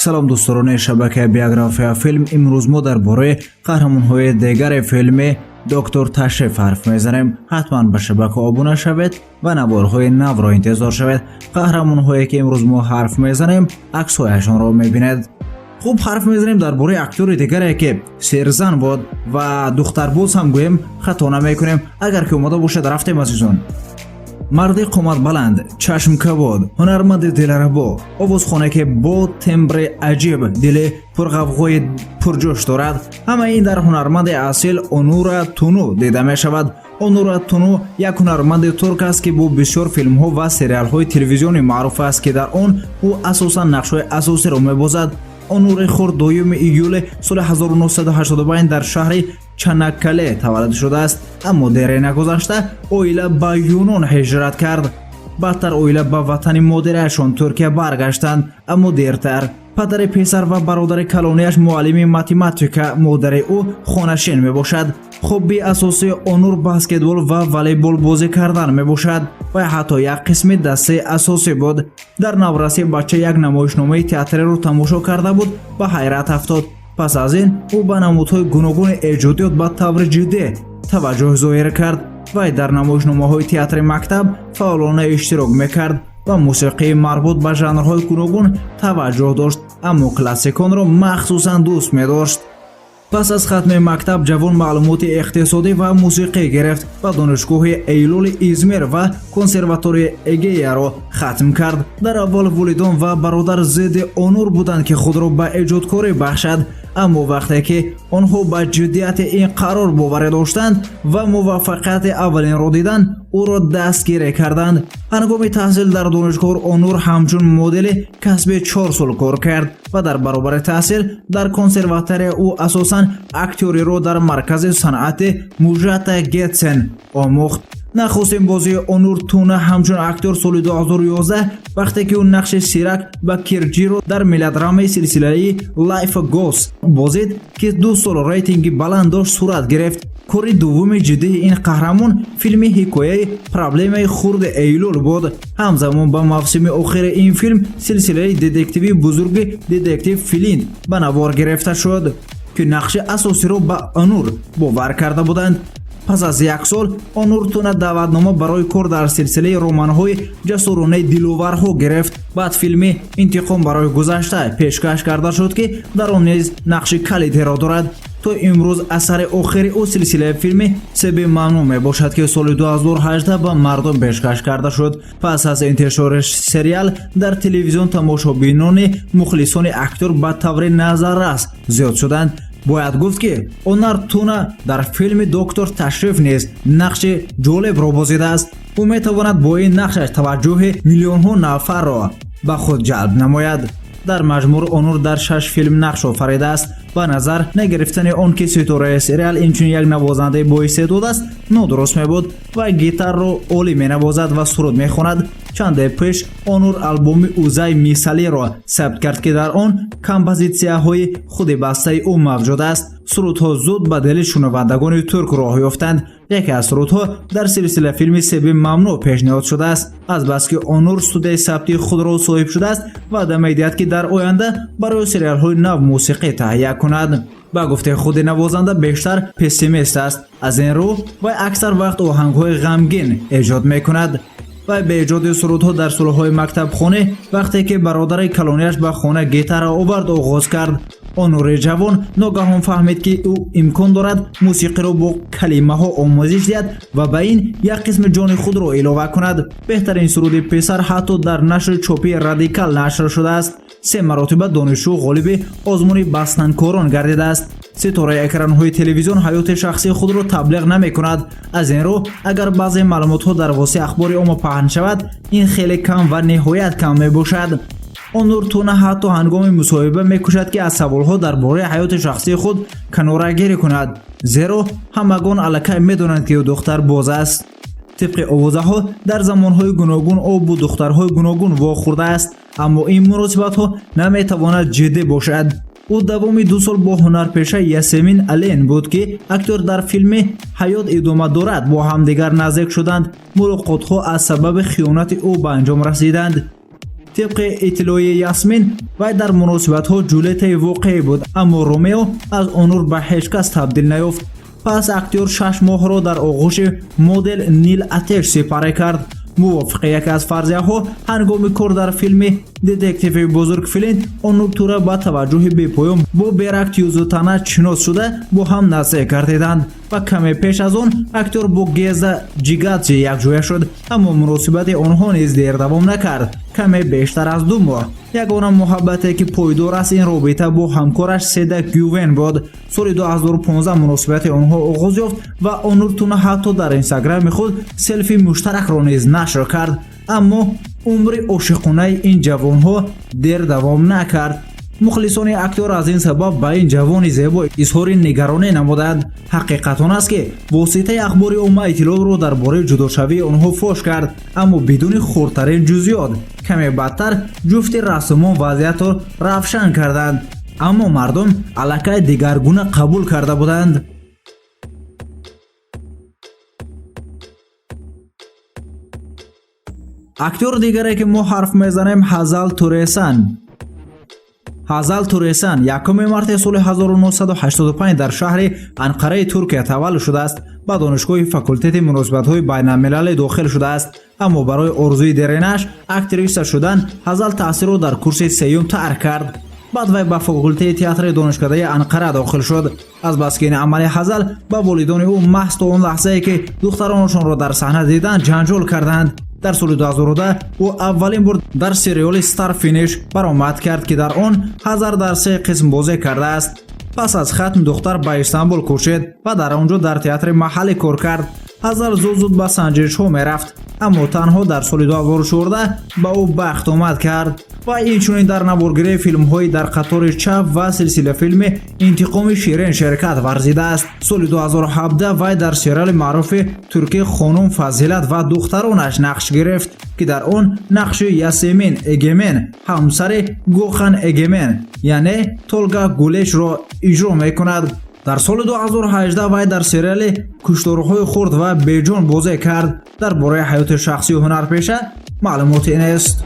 Салом, дӯстдорони шабакаи Биография Филм. Имрӯз мо дар бораи қаҳрамонҳои дигари филми «Доктор Ташриф» ҳарф мезанем. Ҳатман ба шабака обуна шавед ва наворҳои навро интизор шавед. Қаҳрамонҳое, ки имрӯз мо ҳарф мезанем, аксҳояшонро мебинед. Хуб, ҳарф мезанем дар бораи актёри дигаре, ки серзан буд ва духтарбоз ҳам гӯем, хато намекунем. Агар ки омода бошед, рафтем, азизон. Марди қоматбаланд, чашмкабод, ҳунарманди дилрабо, овозхоне, ки бо тембри аҷиб дили пурғавғои пурҷӯш дорад, ҳамаи ин дар ҳунарманди асил Онура Туну дида мешавад. Онура Туну як ҳунарманди турк аст, ки бо бисёр филмҳо ва сериалҳои телевизионӣ маъруф аст, ки дар он ӯ асосан нақшҳои асосиро мебозад. Онури хурд 2 июли соли 1985 дар шаҳри Чанаккале таваллуд шудааст, аммо дере нагузашта оила ба Юнон ҳиҷрат кард. Баъдтар оила ба ватани модариашон Туркия баргаштанд, аммо дертар. Падари писар ва бародари калонияш муаллими математика, модари ӯ хонашин мебошад. Хоббии асосии Онур баскетбол ва волейбол бозӣ кардан мебошад ва ҳатто як қисми дастаи асосӣ буд. Дар наврасӣ бача як намоишномаи театриро тамошо карда буд, ба ҳайрат афтод. Пас аз ин ӯ ба намудҳои гуногуни эҷодиёт ба таври ҷиддӣ таваҷҷӯҳ зоҳир кард. Вай дар намоишномаҳои театри мактаб фаъолона иштирок мекард ва мусиқии марбут ба жанрҳои гуногун таваҷҷӯҳ дошт, аммо классиконро махсусан дӯст медошт. Пас аз хатми мактаб ҷавон маълумоти иқтисодӣ ва мусиқӣ гирифт ва Донишгоҳи Эйлули Измир ва Консерваторияи Эгеяро хатм кард. Дар аввал волидон ва бародар зидди Онур буданд, ки худро ба эҷодкорӣ бахшад, аммо вақте ки онҳо ба ҷиддияти ин қарор боварӣ доштанд ва муваффақияти аввалинро диданд, ӯро дастгирӣ карданд. Ҳангоми таҳсил дар донишгоҳ Онур ҳамчун модели касби 4 сол кор кард ва дар баробари таҳсил дар консерватория ӯ асосан актёриро дар маркази санъати Муждат Гетсен омӯхт. Нахустин бозии Онур Туна ҳамчун актёр соли 2011, вақте ки ӯ нақши Сирак Бакирҷиро дар мелодрамаи силсилаи Life Goes бозид, ки 2 сол рейтинги баланд дошт, сурат гирифт. Кори дуввуми ҷиддии ин қаҳрамон филми ҳикояи «Проблемаи хурди Эйлул» буд. Ҳамзамон ба мавсими охири ин филм силсилаи детективии бузурги детектив Флинт ба навор гирифта шуд, ки нақши асосиро ба Онур бовар карда буданд. Пас аз як сол Онур Туна даъватнома барои кор дар силсилаи романҳои ҷасуронаи диловарҳо гирифт. Баъд филми «Интиқом барои гузашта» пешкаш карда шуд, ки дар он низ нақши калидиро дорад. То имрӯз асари охири ӯ силсилаи филми «Себи мамнӯъ» мебошад, ки соли 2018 ба мардум пешкаш карда шуд. Пас аз интишори сериал дар телевизион тамошобинони мухлисони актёр ба таври назаррас зиёд шуданд. Бояд гуфт, ки Онар Туна дар филми «Доктор Ташриф» низ нақши ҷолибро бозидааст. Ӯ метавонад бо ин нақшаш таваҷҷӯҳи миллионҳо нафарро ба худ ҷалб намояд. Дар маҷмӯъ Онур дар шаш филм нақш офаридааст. Ба назар нагирифтани он, ки ситораи сериал инчунин як навозандаи боистеъдод аст, нодуруст мебуд. Вай гитарро олӣ менавозад ва суруд мехонад. Чанде пеш Онур албоми «Узай Мисалиро» сабт кард, ки дар он композитсияҳои худи бастаи ӯ мавҷуд аст. Сурудҳо зуд ба дили шунавандагони турк роҳ ёфтанд. Яке аз сурудҳо дар силсила филми «Себи мамнӯъ» пешниҳод шудааст. Азбаски Онур студияи сабтии худро соҳиб шудааст, ваъда медиҳад, ки дар оянда барои сериалҳои нав мусиқӣ таҳия кунад. Ба гуфтаи худи навозанда, бештар пессимист аст, аз ин рӯ вай аксар вақт оҳангҳои ғамгин эҷод мекунад. Вай ба эҷоди сурудҳо дар солҳои мактабхонӣ, вақте ки бародари калонияш ба хона гитара овард, оғоз кард. Онури ҷавон ногаҳон фаҳмид, ки ӯ имкон дорад мусиқиро бо калимаҳо омӯзиш диҳад ва ба ин як қисми ҷони худро илова кунад. Беҳтарин суруди писар ҳатто дар нашри чопии «Радикал» нашр шудааст. Се маротиба донишҷӯ ғолиби озмуни бастанкорон гардидааст. Ситораи экранҳои телевизион ҳаёти шахсии худро таблиғ намекунад. Аз ин рӯ, агар баъзе маълумотҳо дар воситаи ахбори омма паҳн шавад, ин хеле кам ва ниҳоят кам мебошад. Онур Туна ҳатто ҳангоми мусоҳиба мекӯшад, ки аз саволҳо дар бораи ҳаёти шахсии худ канорагирӣ кунад, зеро ҳамагон аллакай медонанд, ки ӯ духтарбоз аст. Тибқи овозаҳо, дар замонҳои гуногун ӯ бо духтарҳои гуногун вохӯрдааст, аммо ин муносибатҳо наметавонад ҷиддӣ бошад. Ӯ давоми 2 сол бо ҳунарпеша Ясемин Ален буд, ки актёр дар филми «Ҳаёт идома дорад», бо ҳамдигар наздик шуданд. Мулоқотҳо аз сабаби хиёнати ӯ ба анҷом расиданд. Тибқи иттилои Ясмин, вай дар муносибатҳо Ҷулетаи воқеӣ буд, аммо Ромео аз Онур ба ҳеҷ кас табдил наёфт. Пас актёр 6 моҳро дар оғӯши модел Нил Атеш сипарӣ кард. Мувофиқи яке аз фарзияҳо, ҳангоми кор дар филми «Детективи бузург Флинт» Онур Тура ба таваҷҷӯҳи бепоён бо Берак Тюзутанат шинос шуда, бо ҳам наздик гардиданд ва каме пеш аз он актёр бо Геза Ҷигадзе якҷоя шуд, аммо муносибати онҳо низ дер давом накард, каме бештар аз 2 моҳ. Ягона муҳаббате, ки пойдор аст, ин робита бо ҳамкораш Седа Гювен буд. Соли 2015 муносибати онҳо оғоз ёфт ва Онур Туна ҳатто дар инстаграми худ селфи муштаракро низ нашр кард, аммо умри ошиқонаи ин ҷавонҳо дер давом накард. Мухлисони актёр аз ин сабаб ба ин ҷавони зебо изҳори нигаронӣ намуданд. Ҳақиқат он аст, ки воситаи ахбори омма иттилоотро дар бораи ҷудошавии онҳо фош кард, аммо бидуни хурдтарин ҷузъиёт. Каме баъдтар ҷуфти рассомон вазъиятро равшан карданд, аммо мардум аллакай дигаргуна қабул карда буданд. Актёр дигаре, ки мо ҳарф мезанем, Ҳазал Туресан. Ҳазал Туресан 1 марти соли 1985 дар шаҳри Анқараи Туркия таваллуд шудааст. Ба донишгоҳи факултети муносибатҳои байналмилалӣ дохил шудааст, аммо барои орзуи деринаш, актриса шудан, Ҳазал таҳсилро дар курси сеюм тарк кард. Баъд вай ба факултети театри донишкадаи Анқара дохил шуд. Азбаски ин амали Ҳазал ба волидони ӯ маҳз то он лаҳзае, ки духтаронашонро дар саҳна диданд, ҷанҷол карданд. Дар соли 2010 ӯ аввалин бор дар сериали Star Finish баромад кард, ки дар он Ҳазал дар се қисм бозӣ кардааст. Пас аз хатм духтар ба Истанбул кӯчид ва дар он ҷо дар театри маҳаллӣ кор кард. Ҳазал зуд зуд ба санҷишҳо мерафт, аммо танҳо дар соли 2014 ба ӯ бахт омад кард ва инчунин дар наворгирии филмҳои «Дар қатори чап» ва силсилафилми «Интиқоми ширин» ширкат варзидааст. Соли 2017 вай дар сериали маъруфи туркӣ «Хонум Фазилат ва духтаронаш» нақш гирифт, ки дар он нақши Ясемин Эгемен, ҳамсари Гӯхан Эгемен, яъне Толга Гулешро иҷро мекунад. Дар соли 2018 вай дар сериали «Кушторҳои хурд ва беҷон» бозӣ кард. Дар бораи ҳаёти шахсии ҳунарпеша маълумоте нест.